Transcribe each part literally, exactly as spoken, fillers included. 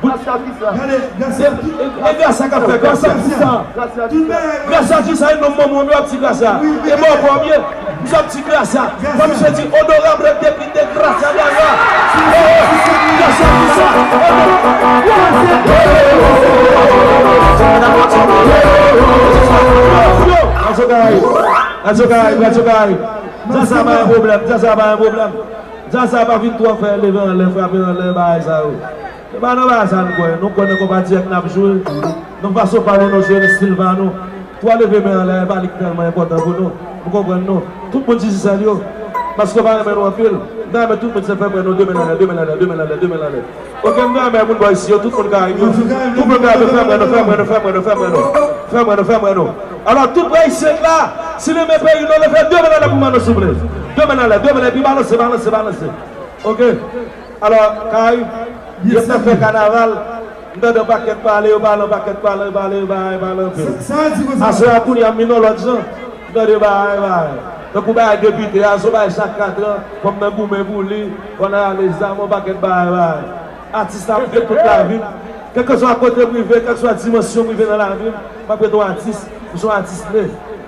Gade, Gracia. E, e, e Gracia k ap fè Gracia. Gracia. Gracia di sa, e non, manman, w ap di Gracia. E mò, premye, m ap di Gracia. Kòm misye di, onorab depite Gracia Delva. E, e, Gracia di sa. E non. Yo, Radio Caraïbe, Radio Caraïbe, Radio Caraïbe. Sa, sa pa yon pwoblèm, sa, sa pa yon pwoblèm. Sa, sa pa vin twò fè leve anlè, frape anlè, bagay sa yo. Se pa nan bagay sa nou kwè. Nou kwè nan konpa dirèk n ap jwe. Nan fason pa nou, nou jwe nan estil pa nou. Twò leve men anlè, e pa li ki tèlman enpòtan pou nou. Nou konprann nou. Tout moun jis sèl yo. Paske yo pa renmen nou anpil. M ta renmen tout moun se fè mwen nou de men anlè, de men anlè, de men anlè, de men anlè. Oke, m ta renmen moun bò isi yo, tout moun ka yo. Tout moun ka yo, fè mwen nou, fè mwen nou, fè mwen nou, fè mwen nou. Fè mwen nou, fè mwen nou. Alò, tout Ayisyen la, si nou renmen peyi nou, leve de men anlè pou mwen nou, souple. De men anlè, de men anlè, epi balanse, balanse, balanse. Oke. Alò, Karayib, yo t ap fè kanaval, m tande yon pakèt pale, yo pale, yon pakèt pale, yo pale, yo pale, yo pale anpil. Aswè a, kounye a, m vin yon lòt jan, m tande bagay, bagay. Tankou bagay depite a, se yon bagay chak katran, fò m nan goumen pou li, fò n ale zam, yon pakèt bagay, bagay. Atis la, m fè tout lavi m. Kèlkeswa kote m rive, kèlkeswa dimansyon m rive nan lavi m, m ap rete yon atis. M se yon atis ne.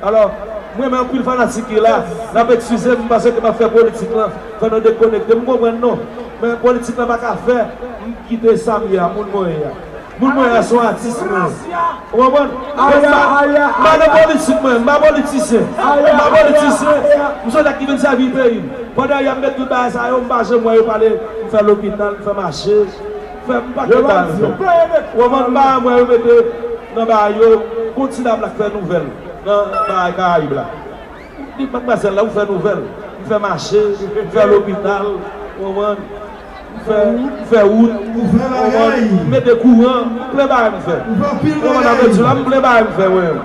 Alò, mwen menm anpil fanatik ki la, n ap eskize m paske m ap fè politik lan fè nou dekonekte. M konprann nou. Men politik lan pa ka fè m kite sa m ye a, moun mwen ye a. Moun mwen ye a se yon atis mwen ye. Ou konprann? Mwen pa, m pa nan politik mwen, m pa politisyen. M pa politisyen. M se yon nèg ki vin sèvi peyi m. Pandan yè a m met tout bagay sa yo, m pa janm wè yo pale, m fè lopital, m fè mache, m fè m pa gen bagay m fè. Ou konprann? M pa janm wè yo mete nan bagay yo, gon ti dam la k fè nouvèl nan bagay Karayib la. Li, madmwazèl la, ou fè nouvèl. M fè mache, m fè lopital, ou konprann? M fè, m fè wout, ou konprann? M mete kouran, m plen bagay m fè. Ou konprann sa m vle di w la? M plen bagay m fè, mwen.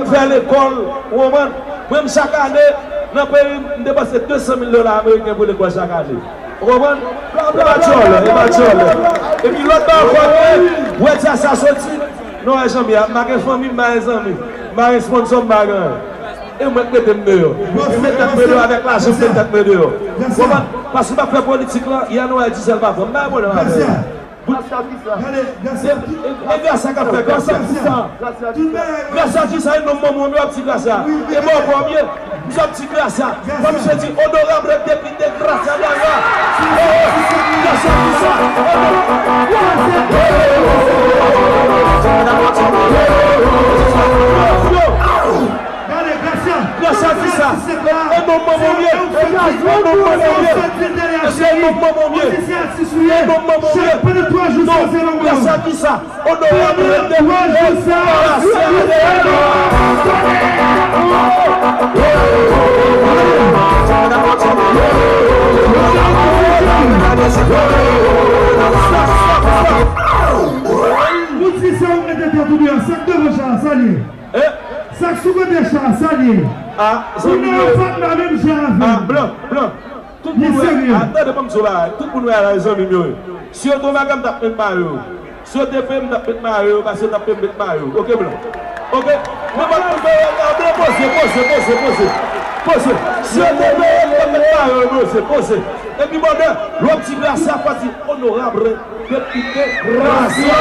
M fè lekòl, ou konprann? Mwen, m chak ane, nan peyi m, m depanse de san mil dola ameriken pou lekòl chak ane. Ou konprann? E pa dyòlè, e pa dyòlè. Epi lòt bagay ankò, wè di a sa soti. Non, wè, Janmi, m pa gen fanmi, m pa gen zanmi. M pa gen sponsò, m pa gen anyen. E mwen k mete m deyò. E met tèt mwen deyò avèk lajan, m met tèt mwen deyò. Konprann? Paske m ap fè politik lan, yè nou wè Dizèl pa pran. M pa gen pwoblèm avè yo. Gracia di sa. E, e, e Gracia k ap fè Gracia. Gracia di sa, e non manman m yo ap di Gracia. E mò premye, m ap di Gracia. Kòm misye di onorab depite Gracia Delva. E, e, Gracia di sa. E non. Yo. Gade, Gracia. Gracia di sa. E non manman m ye. E non manman m ye. E non manman m ye. E non manman m ye. Non, Gracia di sa. Onorab depite Gracia Delva. Ou di sa, ou mete tèt ou deyò, sa k devan cha a, sa l ye? Eh? Sa k sou kote cha a, sa l ye? Ah, zanmi m yo. Ou nan yon patnè menm jan avè m. Ah, blan, blan. Tout moun wè, ah, tande, ban m di w bagay. Tout moun wè a la, zanmi m yo ye. Si yo te yon bagay, m t ap met mayo yo. Si yo te peye m, m t ap met mayo yo, paske yo t ap peye m met mayo yo. Oke, blan. Oke? Nenpòt moun peye, ah, blan, poze, poze, poze, poze. Poze. Si yo te peye m, m t ap met mayo yo, poze, poze. Epi, bòdè, lè w ap di Gracia, fò w di onorab depite Gracia.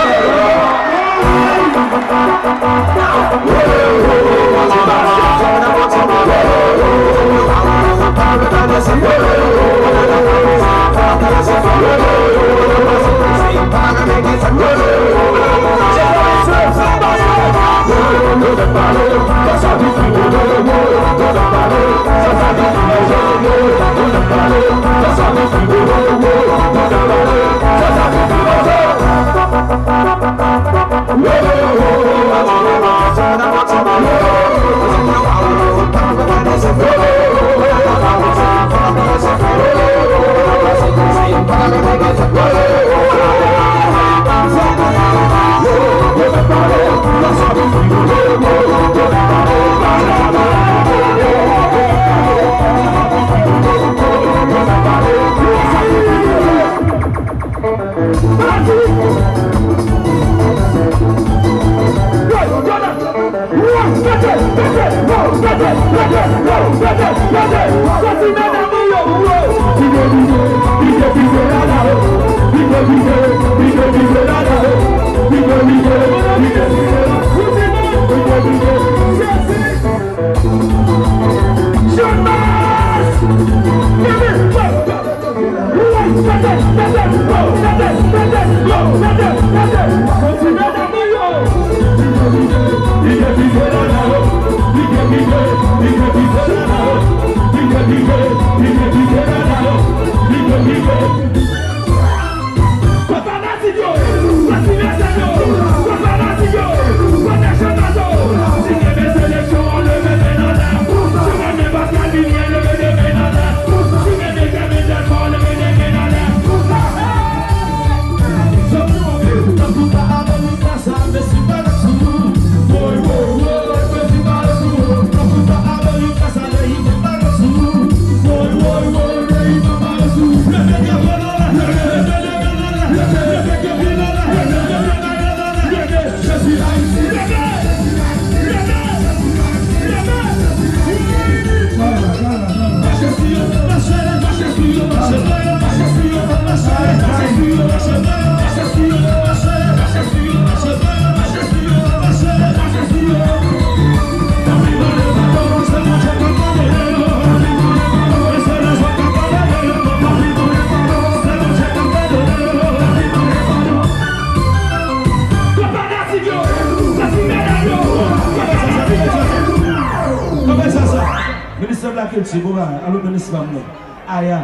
Ti bon bagay, alo minis pa m nan. Aya.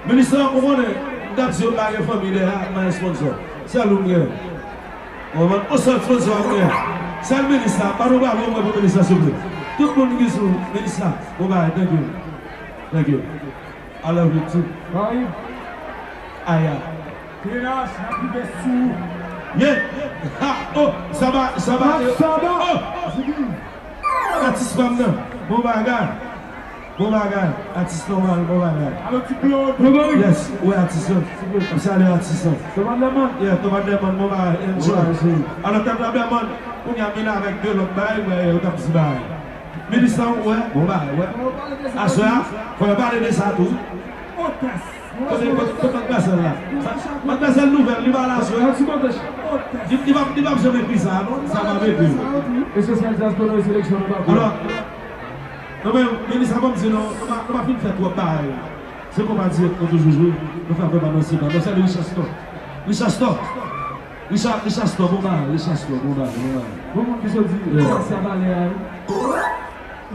Minis la, ou konnen, m t ap di yo pa gen fanmi dèyè a, pa gen sponsò. Sèl ou m gen. Ou konprann? On sèl sponsò m gen. Sèl minis la, bat yon bravo mwen pou minis la, souple. Tout moun ki sou minis la, bon bagay, thank you. Thank you. I love you too. Aya. Aya. Grenache, n ap rive sou. Yeah. Ha, oh, sa va, sa va. Sa va. Oh. Atis pa m nan. Bon bagay. Bon bagay. Atis nòmal, bon bagay. Alo, ti Claude. Yes, wi, atis lan. Ap salye atis lan. Thomas Lermont. Yeah, Thomas Lermont, bon bagay. Enjoy. Alò, Thomas Lermont, kounye a vin avèk de lòt bagay, wè, yo t ap di bagay. Minis lan, wè, bon bagay, wè. Aswè a, fò yo pale de sa tou. Otès. Kote, kote, kote madmwazèl la? Sa, madmwazèl nouvèl, li pa la sou. Li, li pa, li pa janm ekri sa, non? Sa pa mete. Espesyal dyaspora e seleksyon nan Bafou. Alò, non, men, minis la, ban m di nou, nou pa, nou pa fin fè twòp bagay. Se konpa dirèk nou toujou jwe. Nou fè apèl ba nan seba. Nou salye Richard Store. Richard Store. Richard, Richard Store, bon bagay, Richard Store, bon bagay, bon bagay. Bon moun ki soti Gracia Valè a, wi.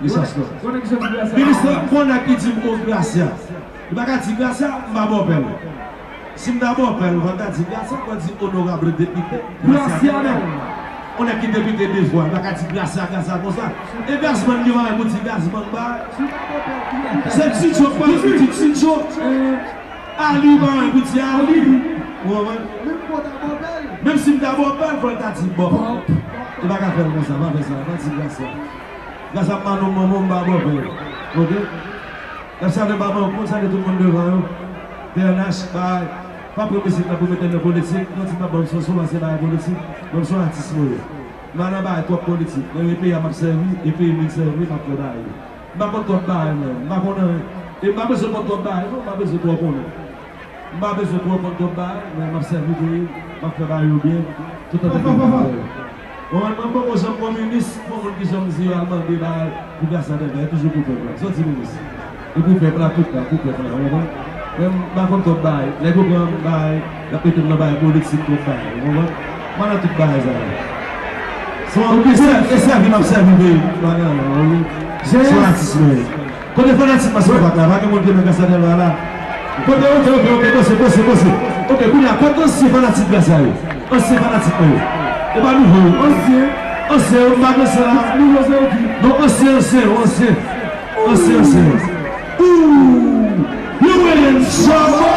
Richard Store. Bon nèg ki soti Gracia Valè. Minis la, bon nèg ki di m, o, Gracia. Li pa ka di Gracia, m pa bòpè l. Si m ta bòpè l, fò l ta di Gracia, fò l di onorab depite Gracia menm. On nèg ki depite de fwa, li pa ka di Gracia, Gracia konsa. E Gazman ki pa gen pou di Gazman, ba. Se Tidjo, fò l di Tidjo. Ali pa gen pou di Ali. Ou konprann? Menm si m ta bòpè l, fò l ta di Bòp. Li pa ka fè l konsa, pa fè sa, pa di Gracia. Gracia pa non manman m, pa bòpè l. Oke? N ap salye papa m, konn salye tout moun devan yo. T N H, bay. Pa pran mizik la pou mete nan politik. Non, ti pa ban m son, son, se bagay politik. Ban m son atis mwen ye. M pa nan bagay twòp politik. Mwen, e peyi a m ap sèvi, e peyi m vin sèvi, m ap fè bagay. M pa konn twòp bagay, non. M pa konn anyen. E m pa bezwen konn twòp bagay, non. M pa bezwen twò konnen. M pa bezwen twò konn twòp bagay, men m ap sèvi peyi m, m ap fè bagay yo byen, toutan te gen bagay yo. Bon, mwen, mwen poko janm wè minis, bon moun ki janm di yo al mande bagay pou Gracia Delva, e toujou pou pèp la. Sa w di minis? E pou pèp la, tout la, pou pèp la, w konprann? Men m pa konn twòp bagay. Nèg yo pran bagay, y ap mete m nan bagay politik, twòp bagay, w konprann? Mwen nan tout bagay sa yo. Se yon, e sèvi, e sèvi m ap sèvi peyi m, bagay la, w konprann? Se yon atis mwen ye. Kote fanatik Mass Impact la? Pa gen moun ki nan Gracia Delva la? Kote, oke, oke, oke, poze, poze, poze. Oke, kounye a, kote ansyen fanatik Gracia yo? Ansyen fanatik mwen yo. E pa nouvo yo. Ansyen. Ansyen yo, m pa gen ansyen la. Nouvo se yo ki? Non, ansyen, ansyen yo, ansyen. Ansyen, ansyen yo. Ooh, you win, Shabba!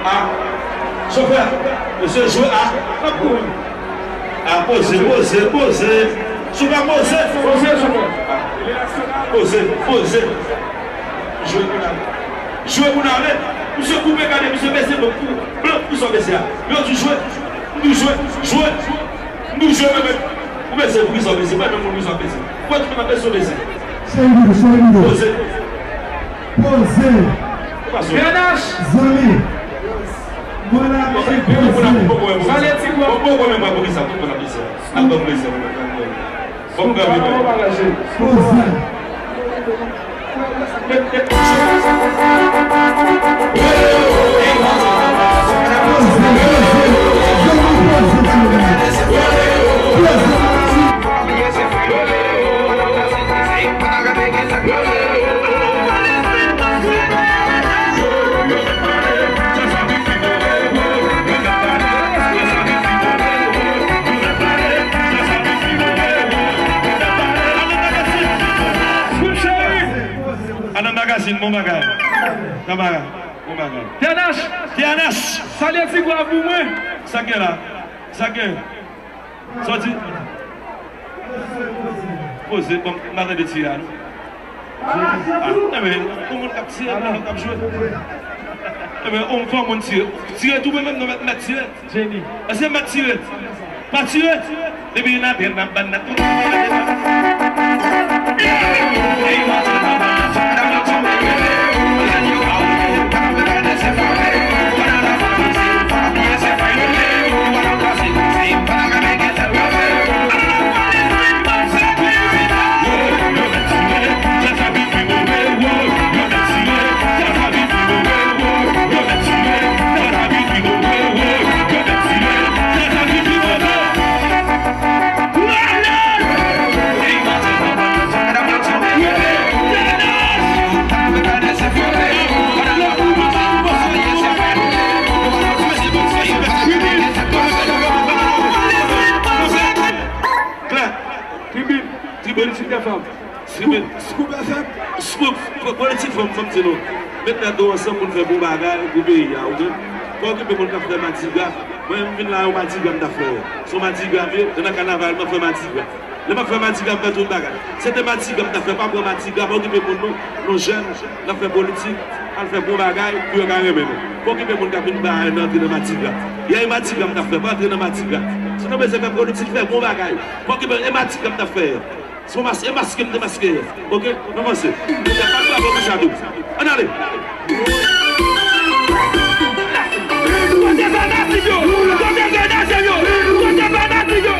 Ah, chofè, mesye jwe a. A, poze, poze, poze. Chofè, poze. Poze, chofè. Poze, poze. Jwe pou n ale. Jwe pou n ale. Misye koupe, gade, misye bese, bon, pou, blan, pou sa bese a. Yo di jwe. Nou jwe, jwe. Nou jwe, men, men. Ou beze, pou kisa w beze? Mwen menm, pou kisa w beze? Ou wè tout moun ap beze, w beze. Cheri Doudou, cheri Doudou. Poze. Poze. Ou pa sou. Pènash. Zanmi. Mwen la, men poze. Salye ti gwa. Bon, bon, bon, men mwen, pou kisa tout moun ap beze? N ap ban m beze, mwen, mwen, mwen. Bon, mwen, mwen. Poze. Anan Magazine, bon bagay. Tamara, bon bagay. T N H! T N H! Salye ti gwa pou mwen. Sa k gen la? Sa k gen? Sòti. Poze, bon, m pa tande tire a, non. Ah, enben, yon moun k ap tire, yon moun k ap jwe. Enben, yon fò moun tire. Tire tou, mwen menm, non, mèt, mèt tire. Jenny. Èske mèt tire? Pa tire. Depi n atè, n ap ban nan tout. Klè. Tribin, tribin, Politik F M. Tribin. Scoop, Scoop F M. Scoop, po-, Politik F M, fò m di nou. Met tèt nou ansanm pou n fè bon bagay pou peyi a, oke? Pa okipe moun k ap fè madigra. Mwen, m vin la, yon madigra m t ap fè. Se yon madigra m ye, e nan kanaval, m ap fè madigra. Lè m ap fè madigra, m fè tout bagay. Se te madigra m t ap fè, pa pran madigra, pa okipe moun non. Nou jèn, n ap fè politik, al fè bon bagay pou yo ka renmen nou. Pa okipe moun k ap vin bay nan antre nan madigra. Yè e madigra m t ap fè, pa antre nan madigra. Si nou bezwen fè politik, fè bon bagay. Pa okipe, e madigra m t ap fè. Se yon mas-, e maske m te maske yè. Oke? Nou vanse. Deja pa bravo pou sa tou. Ann ale. Kote fanatik yo? Kote grenadye yo? Kote fanatik yo?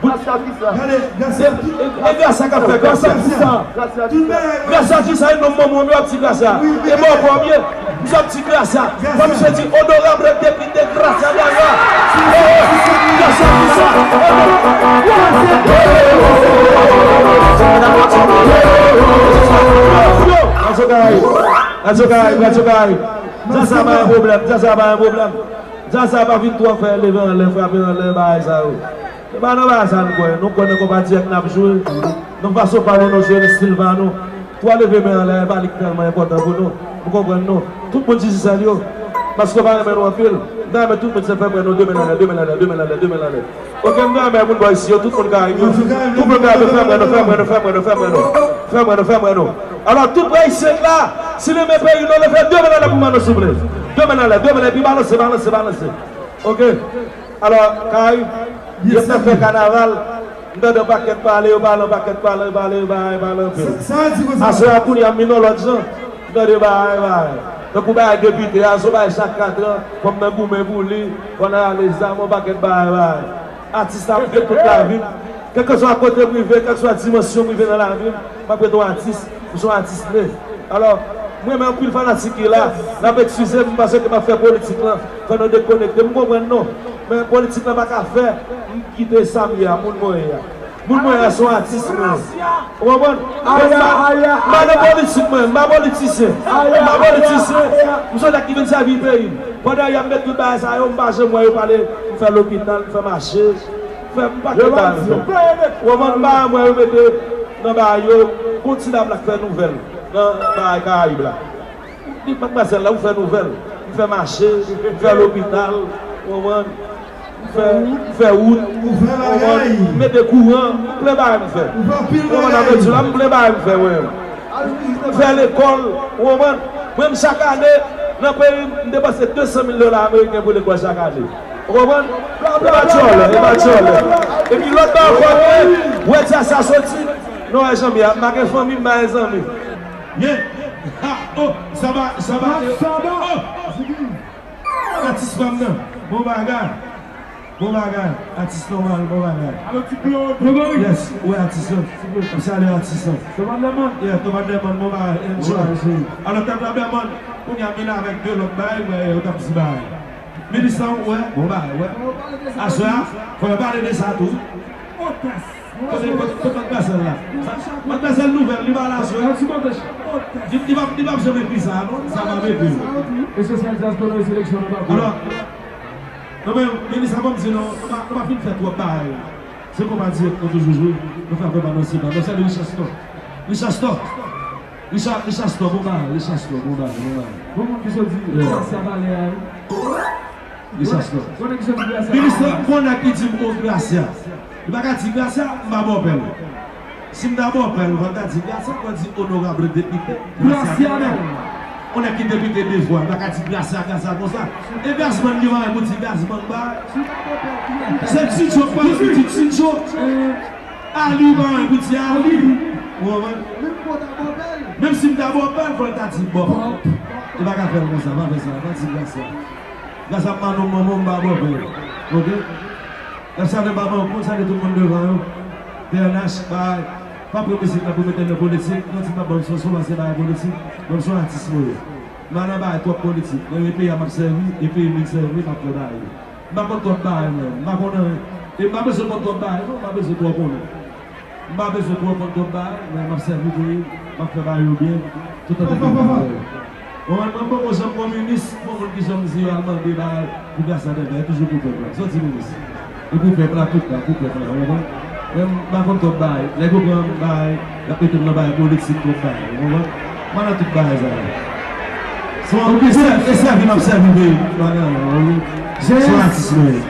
Gras a kisa? Gade, gras a ki? E, e gras a k ap fè gras a kisa? Gras a kisa? Gras a kisa? E non, manman, yo ap di gras a. E mò, premye. Misye ap di gras a. Kòm misye di, onorab depite gras a daya. Gras a kisa? Radyo Karayib. Radyo Karayib. Djaz sa pa yon pwoblèm. Djaz sa pa yon pwoblèm. Djaz sa pa vin twò fè leve anlè, frape anlè, bagay sa yo. Se pa nan bagay sa nou kwè. Nou kwè nan konpati èk n ap jwe. Nan fason pa nou, nou jwe nan estil pa nou. Twò leve men anlè, e pa li ki tèlman enpòtan pou nou. Ou konprann nou? Tout moun di se sèl yo. Paske yo pa renmen nou anpil. M ta renmen tout moun se fè prè nou de men anlè, de men anlè, de men anlè, de men anlè. Oke, m ta renmen moun bò isi yo, tout moun Karayib yo. Tout moun Karayib yo, fè prè nou, fè prè nou, fè prè nou, fè prè nou. Fè prè nou, fè prè nou. Alò, tout prè isi la, si nou renmen peyi nou, leve de men anlè pou mwen, nou souple. De men anlè, de men anlè, epi balanse, balanse, balanse. Oke? Alò, Karayib, yo t ap fè kanaval. M tande yon pakèt pale, yo pale, yon pakèt pale, pale, pale, pale anpil. Sa, sa di konsa. Aswè a, kounye a, m vin yon lòt jan. M tande bagay, bagay. Tankou bagay depite a, se yon bagay chak katran, fò m nan goumen pou li, fò n ale zam, yon pakèt bagay, bagay. Atis la, m fè tout lavi m. Kèlkeswa kote m rive, kèlkeswa dimansyon m rive nan lavi m, m ap rete yon atis, m se yon atis ne. Alò, mwen menm anpil fanatik ki la, n ap eskize m paske m ap fè politik lan, fè nou dekonekte. M konprann nou, men politik lan pa ka fè m kite sa m ye a, moun mwen ye a. Moun mwen ye a se yon atis mwen ye. Ou konprann? M pa, m pa nan politik mwen, m pa politisyen. M pa politisyen. M se yon nèg ki vin sèvi peyi m. Pandan yè m met tout bagay sa yo, m pa janm wè yo pale, m fè lopital, m fè mache. Fè m pa kite bagay yo. Ou konprann, m pa wè yo mete nan bagay yo, gon ti dam la k fè nouvèl nan bagay Karayib la. Li madmwazèl la, ou fè nouvèl, m fè mache, m fè lopital, ou konprann? Fè, fè wout, ou konprann, mete kouran, m plen bagay m fè. Ou konprann sa m vle di w la, m plen bagay m fè mwen menm. M fè lekòl, ou konprann? Mwen menm chak ane, nan peyi m, m depanse de san mil dola ameriken pou lekòl chak ane. Ou konprann? E pa dyòlè, e pa dyòlè. Epi lòt bagay ankò, ou wè, ou wè dja sa soti. Non, wè, Janmi, m pa gen fanmi, m pa gen zanmi. Yeah. Ha, oh, sa va, sa va, oh. Atis pa m nan. Bon bagay. Bon bagay. Atis nòmal, bon bagay. Alo, ti Claude. Yes, ou wè atis lan. Ti Claude. M salye atis lan. Thomas Lermont. Yeah, Thomas Lermont, bon bagay. Enjoy. Alo, Tata Lermont, kounye a vin avèk de lòt bagay, mwen, yo t ap di bagay. Minis lan, ou wè, bon bagay, ou wè. Aswè a, fò yo pale de sa tou. Kote, kote, kote Matmwazèl la? Matmwazèl nouvèl, li pa la sou. Li, li p ap, li p ap janm ekri sa, non? Sa p ap ekri. Espesyal dyaspora e seleksyon nan Bako. Alò, non, men, minis la, ban m di nou, nou pa, nou pa fin fè twòp bagay. Se konpa dirèk nou toujou jwe. Nou fè avè Madan Silva. Nou salye Richard Store. Richard Store. Richard, Richard Store, bon bagay, Richard Store, bon bagay, bon bagay. Bon moun ki sot di, yeah, Gracia valè a, wi. Richard Store. Bon nèg ki sot di Gracia. Minis la, bon nèg ki di m, o, Gracia. Li pa ka di Gracia, m pa bòpè l. Si m ta bòpè l, fò m ta di Gracia, fò m di onorab depite Gracia menm. On nèg ki depite de fwa, li pa ka di Gracia, Gracia konsa. E Gazman ki pa pou di Gazman ba. Se Tidjo pa pou di Tidjo. Ali pa pou di Ali. Ou konprann? Menm si m ta bòpè l, fò l ta di bòp. Li pa ka fè l konsa, pa fè sa, pa di Gracia. Gracia pa non manman m, pa bòpè l. Oke? Lè sa fè pa ban kont, sa ke tout moun devan yo. P N H, bay, pa pran mizik la pou mete nan politik. Non, ti pa ban m son, son, se bagay politik. Ban m son atis mwen ye. M pa nan bagay twòp politik. Mwen, e peyi a m ap sèvi, e peyi m vin sèvi, m ap fè bagay yo. M pa konn twòp bagay, mwen. M pa konn anyen. E m pa bezwen konn twòp bagay, non, m pa bezwen twò konnen. M pa bezwen twò konn twòp bagay, men m ap sèvi peyi m, m ap fè bagay yo byen, toutan ke m ap fè yo. Bon, mwen, mwen poko janm wè minis, bon moun ki janm di yo al mande bagay pou Gracia Delva, e toujou pou pèp la. Sa w di minis? E pou pèp la, tout la, pou pèp la, w konprann? Men m pa konn twòp bagay. Nèg yo pran bagay, y ap mete m nan bagay politik, twòp bagay, w konprann? M pa nan tout bagay sa yo. Se yon, e sèvi, e sèvi m ap sèvi peyi m, m pa nan anyen, w konprann? Se yon atis mwen ye.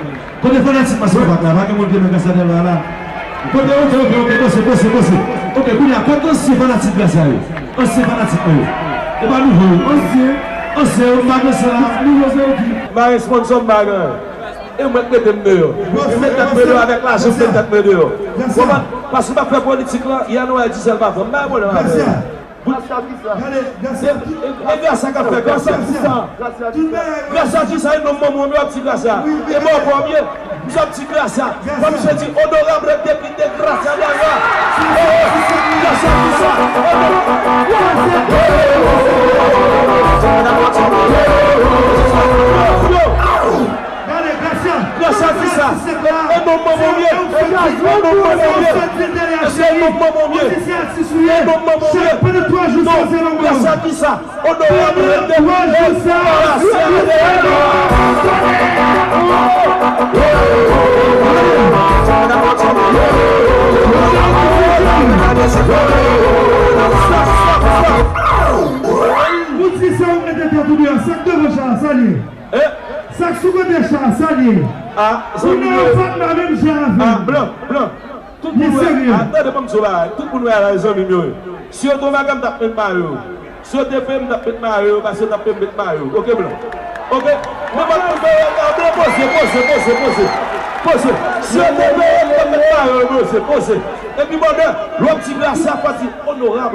Kote fanatik Mass Impact la? Pa gen moun ki renmen Gracia Delva la? Kote, oke, oke, oke, poze, poze, poze. Oke, kounye a, kote ansyen fanatik Gracia yo? Ansyen fanatik mwen yo. E pa nouvo yo. Ansyen. Ansyen yo, m pa gen sa la. Nouvo se yo ki. M pa gen sponsò, m pa gen anyen. E mwen k mete m deyò. E mwen k mete m deyò avèk lajan, m mete m deyò. Konprann? Paske m ap fè politik la, yè nou wè Gisèle pa fè. M pa gen pwoblèm avè yo. Gracia ki sa? Gade, Gracia ki... E, e, e Gracia k ap fè Gracia ki sa? Gracia ki sa? E nonm manman w ye, w ap di Gracia. E bò kò w ye, w ap di Gracia. Kòm misye di, onorab depite Gracia Delva. E, e, Gracia ki sa? Gade, Gracia. Gracia ki sa? E nonm manman w ye. E nonm manman w ye. E se nonm manman w ye. E nonm manman w ye. Non, Gracia ki sa? Onorab depite Gracia Delva. Ou di sa, ou mete tèt ou deyò, sa k devan cha a, sa l ye? Eh? Sa k sou kote cha a, sa l ye? Ah, zanmi yo. Ou nan patnè menm jan avè m. Ah, blan, blan. Tout moun wè, ah, tande, ban m di w bagay. Tout moun wè la, zanmi m yo ye. Si yo te yon bagay, m t ap met mayo yo. Si yo te peye m, m t ap met mayo yo, paske yo t ap peye m met mayo yo. Oke, blan? Oke? Nenpòt moun peye m, blan, poze, poze, poze, poze. Poze. Si yo te peye m, m t ap met mayo yo, poze, poze. Epi, brother, lè w ap di Gracia, fò w di onorab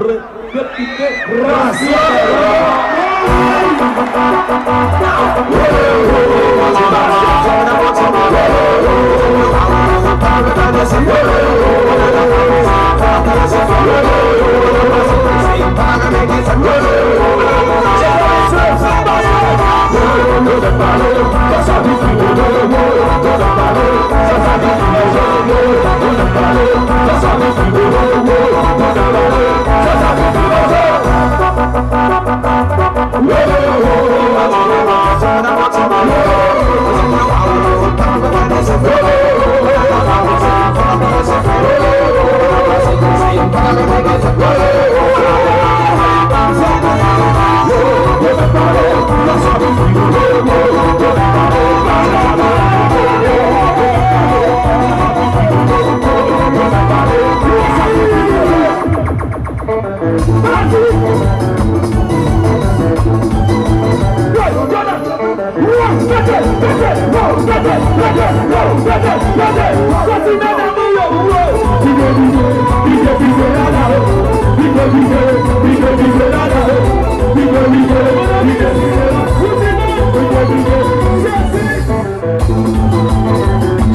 depite Gracia.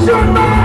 Jonas!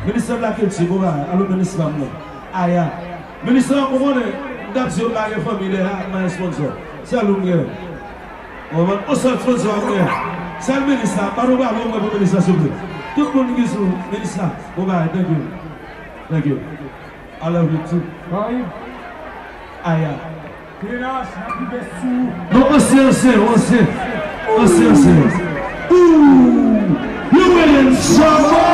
Minis de la kilti, bon bagay. Alo, minis fanm nan. Aya. Minis lan, ou konnen, m t ap di yo m pa gen fanmi dèyè a, m pa gen sponsò. Sèl ou m gen. Ou konprann? On sèl sponsò m gen. Sèl minis la, bat yon bravo mwen pou minis la, souple. Tout moun ki sou minis la, bon bagay, thank you. Thank you. I love you too. Aya. Non, ansyen, ansyen, ansyen. Ansyen, ansyen. Ooh, you win, Shabba!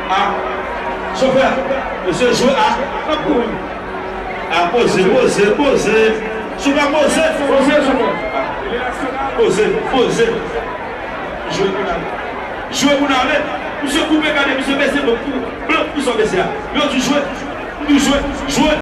Ah, chofè, mesye jwe a. Ah, poze, poze, poze. Chofè, poze. Poze, chofè. Poze, poze. Jwe kounye a. Jwe kounye a, men. Misye koupe gade, misye bese blan pou, blan pou sa bese a. Yo di jwe. Yo di jwe. Jwe.